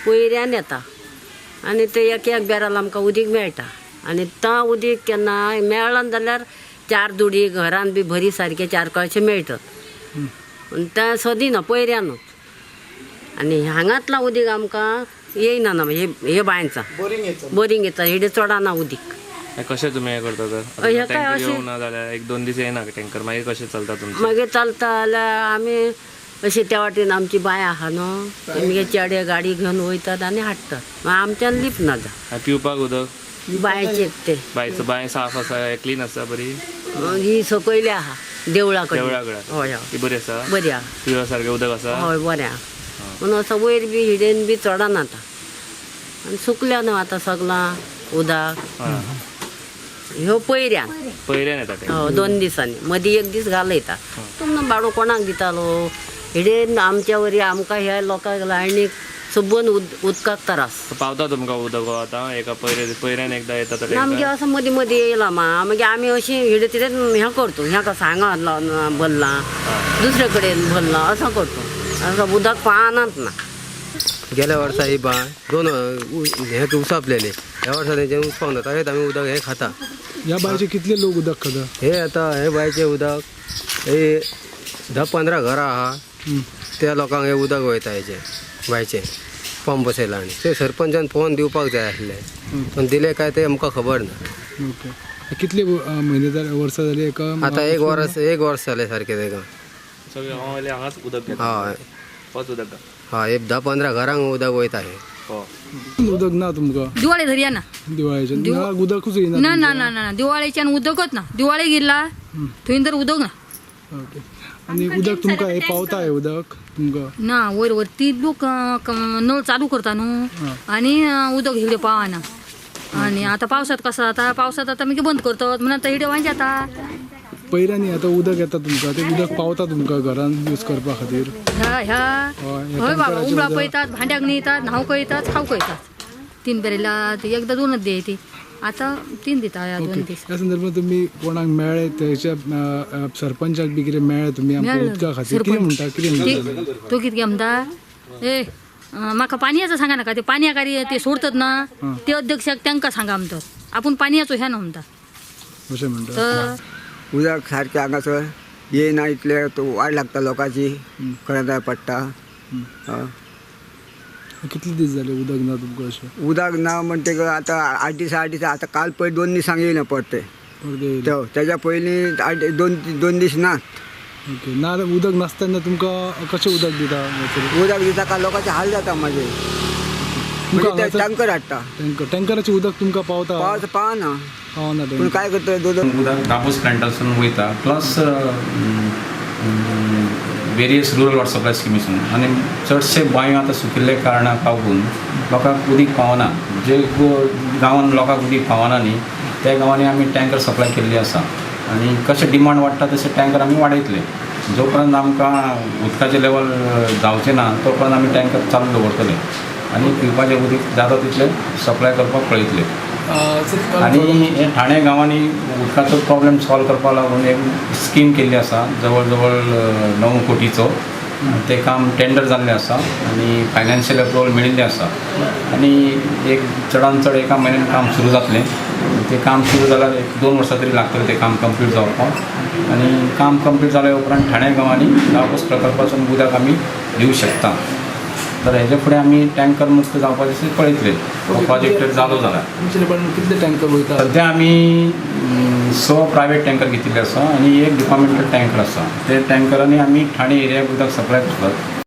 पयऱ्यान येता आनी ते एक एक बॅरल आमकां उदीक मेळटा. आनी तो उदीक केन्ना मेळना जाल्यार चार दुडी घरान बी बरी सारके चार कळशे मेळटात. पूण तें सदिना पयऱ्यानूच. आनी हांगांतला उदीक आमकां येयना ना, हे हे बांयचा बोरींग येता, हेडे चडना उदीक. कशें तुमी हें करता तर? हें काय टँकर अशें- येवना जाल्यार एक दोन दीस येयना टँकर, मागीर कशें चलता तुमचें? मागीर चलता जाल्यार आमी अशें त्या वाटेन आमची बांय आहा न्हू, ते चेडे गाडी घेवन वयतात आनी हाडटात. मागीर आमच्यान लिपना जा. आनी पिवपाक उदक? बांयचेच ते. बांयचो, बांय साफ आसा, क्लीन आसा बरी? ही सकयली आहा देवळा कडेन. देवळा कडेन आसा. हय हय. ती बरी आसा? बरी आहा. पिवपा सारकें उदक आसा? हय, बरें आहा. पूण असो वयर बी हिडेन बी चडना आतां. आनी सुकल्या न्हू आतां सगळां उदक. ह्यो पयऱ्यान. पयऱ्यान येता टँकर. हय, 2 दिसांनी, मदीं एक दीस घालयता. तुमकां भाडो कोणाक दितालो? हिडेन आमच्या वरी आमकां ह्या लोकांक लायणीक सबंद उदकाक त्रास. पावता तुमकां उदक हो आतां एका पयऱ्यान एकदां येता तो ना, आमगे टँकर? असो मदीं मदीं येयला मा, मागीर आमी अशी हिडे तिडेन हें करतो, हें कसो हांगा भरलां, दुसरे कडेन भरलां, असो करतो. असो उदक पावनात ना. गेल्या वर्सा ही बांय दोन हे उसपलेले, ह्या वर्सा तेंच्यानी उसपाक ना, तशेंच आमी उदक हे खाता. ह्या बांयचे कितले लोक उदक खाता? हे आतां हे बांयचें उदक हे 10-15 घरां आहा, त्या लोकांक हे उदक वयता हेचें बांयचें पंप बसयला. आनी ते सरपंचान फोन दिवपाक जाय आसले, पण दिले काय ते आमकां खबर ना. ओके, कितले म्हयने जाले, वर्सां जाली एका? आतां एक वर्स जालें सारकें तेका. सगळे गांवांतले हांगाच उदक घेता? हय. होच उदक? हय, एक 10-15 घरांक उदक वयता हें. हो. उदक ना तुमकां? दिवाळे धरया ना. दिवाळेचें नळाक उदकूच येयना? ना ना ना ना, दिवाळेच्यान उदकच ना. दिवाळे गिरला थंय तर उदक ना. ओके, आनी उदक तुमकां हे पावता, हे उदक तुमकां? ना, वयर वरती लोक नळ चालू करता न्हू आनी उदक हिडे पावना. आनी आतां पावसांत कसो जाता, पावसांत आतां मागीर बंद करतात म्हणून आतां हिडे वांयच जाता. पयऱ्यांनी आतां उदक येता तुमकां, तें उदक पावता तुमकां घरान यूज करपा खातीर? ह्या ह्या हय, ह्या हय बाबा, टँकराचें उमळा उदक. पळयतात, भांड्याक न्हितात, न्हावंक येतात, खावंक येतात. 3 बॅरेला एकदां दोनच दे ती, आतां 3 दिता ह्या ओके 2 दीस. ह्या संदर्भात तुमी कोणाक मेळ्ळे, थंयच्या सरपंचाक बी कितें मेळ्ळे तुमी आमकां मेळ्ळे. उदका खातीर कितें म्हणटा, कितें म्हणटा? तो कितें म्हणटा, ए म्हाका पाणयाचो सांगा नाका, ते पाणया कार्य ते सोडतात ना ते अध्यक्षाक तांकां सांगा म्हणटात, आपूण पाणयाचो ह्या न्हू म्हणटा. अशें म्हणटा. तर उदक सारकें हांगासर येयना, इतले वाट लागता लोकांची, खरें पडटा. हय. कितले दीस जाले उदक ना तुमकां अशें? उदक ना म्हणटकीर आतां 8 दीस 8 दीस, आतां काल पयर 2 दिसांक येयना परतें. परतें येयलें. तेज्या पयलीं 8 2 दीस ना. ओके, ना उदक नासतना तुमकां कशें उदक दिता? उदक दिता का लोकांचे हाल जाता मागीर, तुमकां म्हणजे ते टँकर हाडटा. टँकर, टँकराचें उदक तुमकां पावता? पावस पावना. पावना. पूण काय करतले दोन उदक दाबोस प्लांटासून वयता, plus various rural water supply स्किमीसून. आनी चडशे बांयो आतां सुकिल्ले कारणाक लागून लोकांक उदीक पावना. जे गांवान लोकांक उदीक पावना न्ही, त्या गांवांनी आमी टँकर सप्लाय केल्ली आसा. आनी कशें डिमांड वाडटा तशें टँकर आमी वाडयतले. जो पर्यंत आमकां उदकाचें लेवल जावचें ना तो पर्यंत आमी टँकर चालू दवरतले आनी पिवपाचें उदीक जाता तितलें सप्लाय करपाक पळयतले. आनी हे ठाणे गांवांनी उदकाचो प्रॉब्लेम सॉल्व करपाक लागून एक स्कीम केल्ली आसा, जवळ जवळ 9 कोटीचो. तें काम टेंडर जाल्लें आसा आनी फायनान्शियल अप्रुवल मेळिल्लें आसा. आनी एक चडान चड एका म्हयन्यान काम सुरू जातलें. तें काम सुरू जाल्यार 1-2 वर्सां तरी लागतलें तें काम कंप्लीट जावपाक. आनी काम कंप्लीट जाल्या उपरांत ठाणे गांवांनी दाबोस प्रकल्पासून उदक आमी दिवं शकता. तर हेजे फुडें आमी टँकर मुक्त जावपाचें पळयतले, हो प्रोजेक्ट जालो जाल्यार. तुमचे डिपार्टमेंट कितले टँकर वयता? सद्या आमी 6 प्रायवेट टँकर घेतिल्ले आसा आनी एक डिपार्टमेंटल टँकर आसा. ते टँकरांनी आमी ठाणे एरियाक उदक सप्लाय करतात.